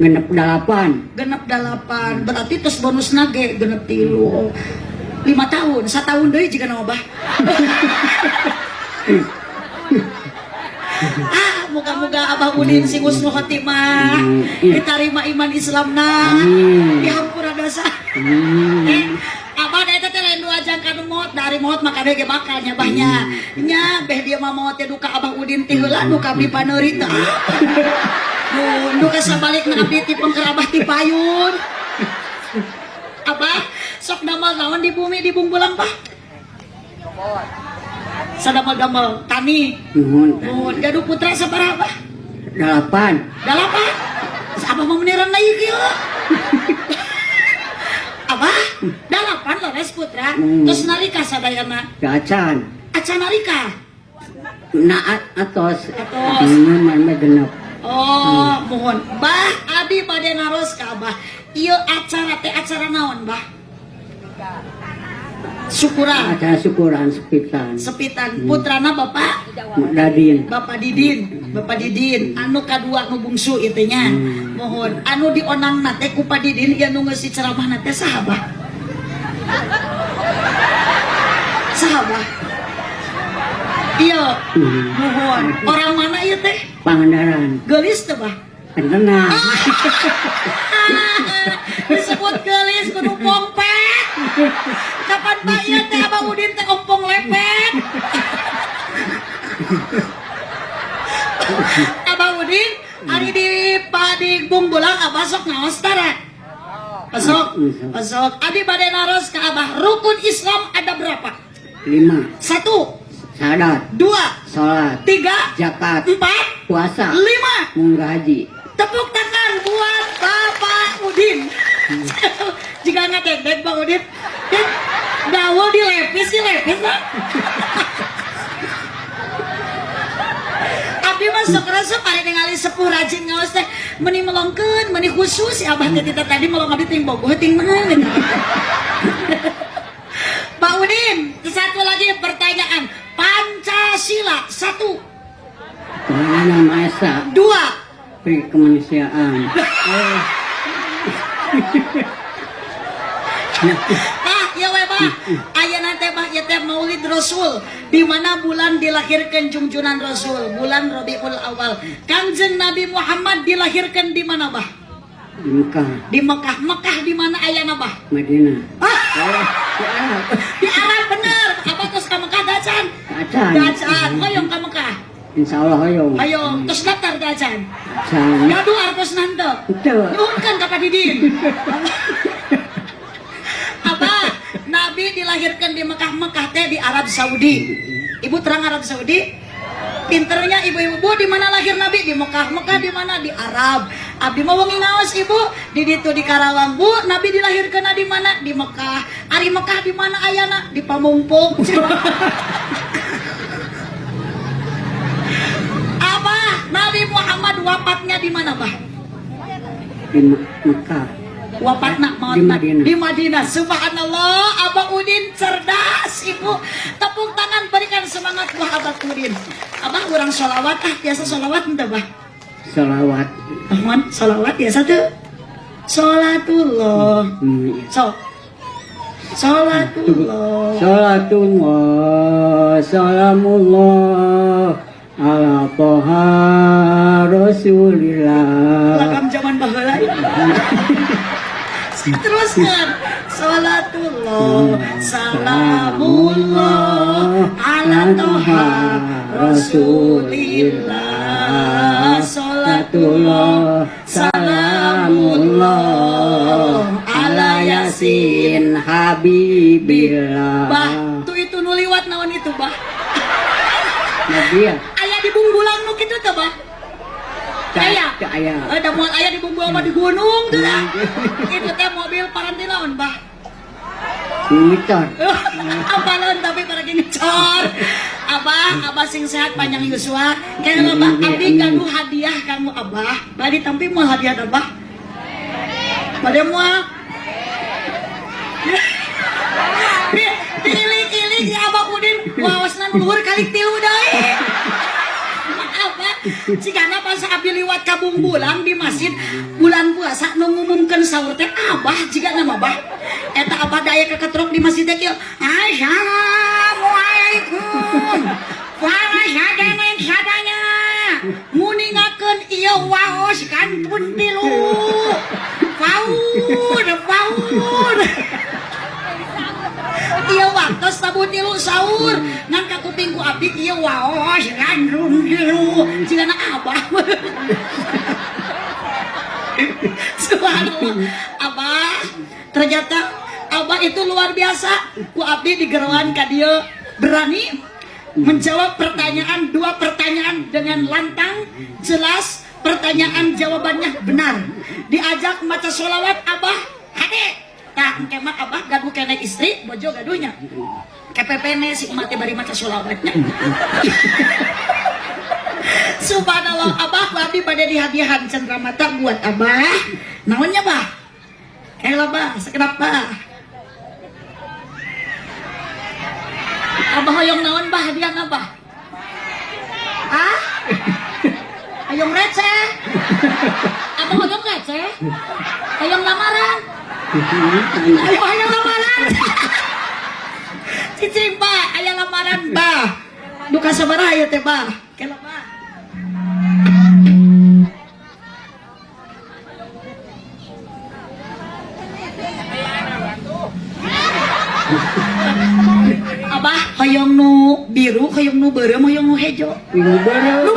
S3: 68.
S1: 68. Berarti tos bonusna ge 63. 5 tahun, satahun deui jiga nama abah. Ah, moga-moga Abah Udin sing husnul khotimah, diterima iman Islamna,
S3: Amin.
S1: dihampura dosa.
S3: Amin.
S1: Eh, abah da eta teh lain dua jangka nu maot, dari maot mah kabeh ge bakal nya bahnya. Nya beh dia mah maot teh duka Abah Udin ti heula duka abdi paneuri teh. Nu duka sabalikna abdi ti pengker abah ti payun. Abah sok damel naon di bumi di Bungbulang, Bah? Sadamel-damel tani.
S3: Nuhun.
S1: Nuhun, gaduh putra sabaraha, Bah?
S3: 8.
S1: 8. Abah mau meniran lagi kieu. Abah, 8 leres putra.
S3: Hmm.
S1: Terus narika sadayana?
S3: Acan.
S1: Acan narika.
S3: Na atos.
S1: Atos.
S3: Hmm, mah genep.
S1: Oh, mohon. Bah, abi bade naros ka Abah. Ieu acara teh acara naon, Bah? Syukuran.
S3: Acara syukuran sepitan.
S1: Sepitan. Putrana Bapak?
S3: Dadin.
S1: Bapak Didin, Bapak Didin, anu kadua nu bungsu ieu teh nya. Mohon, anu dionangna teh ku Pak Didin ieu nu ngeusi ceramahna teh saha, Bah? Saha, Bah? Iya, mohon. Orang mana ieu teh?
S3: Pangandaran.
S1: Geulis teh, Bah?
S3: Tenang.
S1: Disebut geulis kudu pongpet. Kapan Pak ieu teh Abah Udin teh ompong lepet. Abah Udin, ari di Padi Bungbulang Abah sok ngaos tara? Sok, sok. Abi bade naros ka Abah, rukun Islam ada berapa?
S3: 5.
S1: 1.
S3: Salat.
S1: 2.
S3: Salat.
S1: 3.
S3: Zakat.
S1: 4.
S3: Puasa.
S1: 5.
S3: Munggah haji.
S1: Tepuk tangan buat Bapak Udin. Jika nggak dek Pak Udin, gaul dilepis sih lepis lah. Abdi mah sok resep ari ningali sepuh rajin ngaos teh meni melongkeun, meni khusus si abah teh tita tadi melong abdi ting bogoh ting meunang gitu. Pak Udin, satu lagi pertanyaan. Pancasila 1.
S3: Tuhan Yang Maha Esa.
S1: Dua.
S3: Peri kemanusiaan.
S1: Bah, ya we bah. Ayeuna teh bah ieu teh Maulid Rasul, di mana bulan dilahirkan jungjunan Rasul, bulan Rabiul Awal. Kangjeng Nabi Muhammad dilahirkan di mana bah?
S3: Di Mekah.
S1: Di Mekah. Mekah di mana ayana bah?
S3: Madinah.
S1: Ah,
S3: Oh, di Arab.
S1: Di Arab bener. Apa terus ka Mekah dacan?
S3: Acan.
S1: Dacan. Hoyong ka Mekah.
S3: Insya Allah hoyong.
S1: Hoyong. Terus daftar dacan.
S3: Acan.
S1: Gaduh artos nante.
S3: Betul.
S1: Nyuhunkeun ka Pak Didin. Apa? Nabi dilahirkan di Mekah. Mekah teh di Arab Saudi. Ibu terang Arab Saudi? Pinternya ibu-ibu, Bu, di mana lahir Nabi? Di Mekah. Mekah di mana? Di Arab. Abdi mau wengi ngaos ibu di ditu di Karawang. Bu, Nabi dilahirkan di mana? Di Mekah. Ari Mekah di mana ayana? Di Pamumpung. Apa? Nabi Muhammad wafatnya di mana, Bah?
S3: Di Mekah.
S1: Wafatna mautna
S3: Di Madinah.
S1: Di Madinah. Subhanallah, Abah Udin cerdas, Ibu. Tepuk tangan berikan semangat buat Abah Udin. Abah kurang sholawat ah, biasa sholawat ente, Bah.
S3: Salawat.
S1: Ahwan, sholawat biasa tuh. Sholatullah.
S3: Iya.
S1: So. Sholatullah.
S3: Salatullah, salamullah ala Toha Rasulillah.
S1: Lagam zaman baheula. Teruskan. Salatullah, salamullah ala Toha Rasulillah. Salatullah, salamullah ala Yasin.
S3: Yasin Habibillah.
S1: Bah, tuh itu nu liwat naon itu, bah?
S3: Nabi ya?
S1: Aya di Bungbulang nu kitu teh, bah? Aya.
S3: Teu aya.
S1: Ada moal aya di Bungbulang mah di gunung tuh dah. Itu teh mobil paranti naon, bah?
S3: Ngecor.
S1: Apa lawan tapi para ngecor. Abah, abah sing sehat panjang yuswa. Kaya abah, abdi gaduh hadiah kamu abah. Badi tampi moal hadiah abah. Bade moal. Diiling-iling ya Abah Udin, waosna luhur kali tilu deui. Abah, jigana pas abdi liwat ka Bungbulang di masjid bulan puasa nu ngumumkeun sahur teh abah jigana mah bah. Eta abah daya keketrok di masjid teh kieu. Assalamualaikum. Para sadana sadanya. Nguningakeun ieu waos kantun tilu. Paur, paur. Ieu waktos tabuh tilu sahur ngan ka kuping ku abdi ieu waos kantun tilu jigana abah. Subhanallah. Abah, ternyata abah itu luar biasa. Ku abdi digeroan ka dieu berani menjawab pertanyaan, dua pertanyaan dengan lantang, jelas, pertanyaan jawabannya benar. Diajak maca sholawat abah hade. Tah engke mah abah gaduh keneh istri, bojo gaduhnya. KPP si emak teh bari maca sholawatnya. Subhanallah, abah ku abdi bade dihadiahan cendramata buat abah. Naonnya bah? Kela bah, sekedap bah. Abah hoyong naon bah hadiah abah? Hah? Hoyong receh? Abah hoyong receh? Hoyong lamaran? Ayo hoyong lamaran. Cicing bah, aya lamaran bah. Duka sabaraha ieu teh bah? Kela bah. Abah hoyong nu biru, hoyong nu beureum, hoyong nu hejo.
S3: Nu beureum.
S1: Nu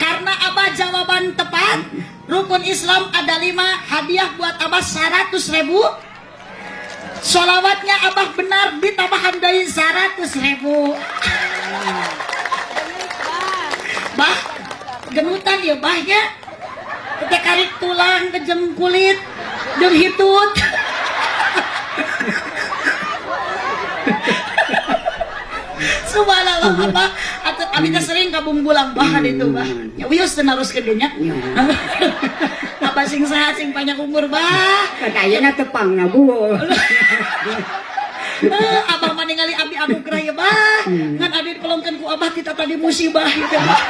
S1: Karena abah jawaban tepat, rukun Islam ada 5, hadiah buat abah 100.000. Sholawatnya abah benar ditambahan dari 100.000. Bah, genutan ya bahnya. Kita karik tulang, kejeng kulit, jeung hitut. Subhanallah, abah. Atau abi teh sering ka Bungbulang bah itu bah. Ya wios teu naruskeun deui nya. Abah sing sehat sing panjang umur bah.
S3: Kan ayeuna tepang na Bu.
S1: Eh, abah mah ningali abdi anugerah ya, Bah. Ngan abdi dipelongkeun ku abah kita tadi musibah gitu, Bah.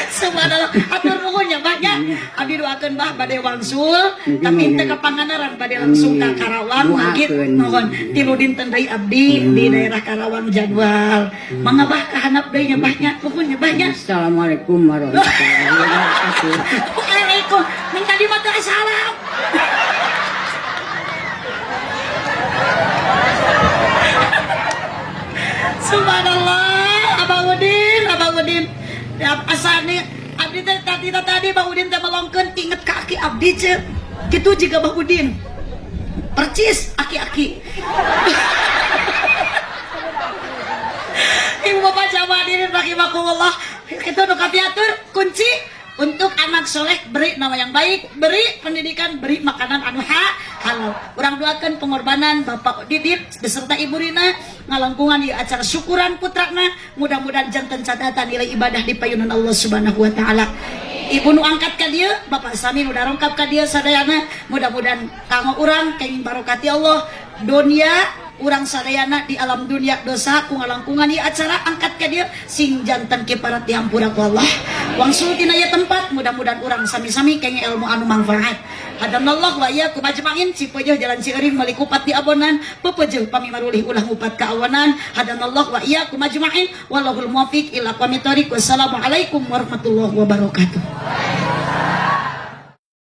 S1: Subhanallah, atur nuhun ya, Bah, nya. Abdi doakeun Bah bade wangsul, tapi teu ka Pangandaran, bade langsung ka Karawang mungkin.
S3: Doakeun.
S1: Nuhun. 3 dinten deui abdi di daerah Karawang jadwal. Mangga Bah, kahandap deui nya, Bah, nya. Nuhun ya, Bah, nya.
S3: Assalamualaikum warahmatullahi wabarakatuh.
S1: Waalaikum. Minta di mata salam. Subhanallah, Abang Udin, Abang Udin. Ya, asane abdi teh tadi tadi Bang Udin teh melongkeun inget ka aki abdi ce. Kitu jiga Bang Udin. Percis aki-aki. Ibu bapak jamaah hadirin rahimakumullah. Kita nu kapiatur kunci untuk anak soleh, beri nama yang baik, beri pendidikan, beri makanan anu halal. Urang doakan pengorbanan Bapak Didit beserta Ibu Rina ngalangkungan di acara syukuran putrana, mudah-mudahan janten catatan nilai ibadah di payunan Allah Subhanahu wa taala. Ibu nu angkat ka dieu, Bapak sami nu darongkap ka dieu sadayana, mudah-mudahan kanggo urang kenging barokati Allah dunia urang sadayana di alam dunia, dosa ku ngalangkungan ieu acara angkat ka dieu sing janten kiparat dihampura ku Allah. Wangsul tina ieu tempat, mudah-mudahan urang sami-sami kenging ilmu anu manfaat. Hadanallah wa iyyakum ajmain. Cipeujeuh jalan Cieuring meuli kupat di abonan, pepeujeuh pami marulih ulah ngupat ka awanan. Hadanallah wa iyyakum ajmain, wallahul muwaffiq ila aqwamit thoriq. Wassalamualaikum warahmatullahi wabarakatuh.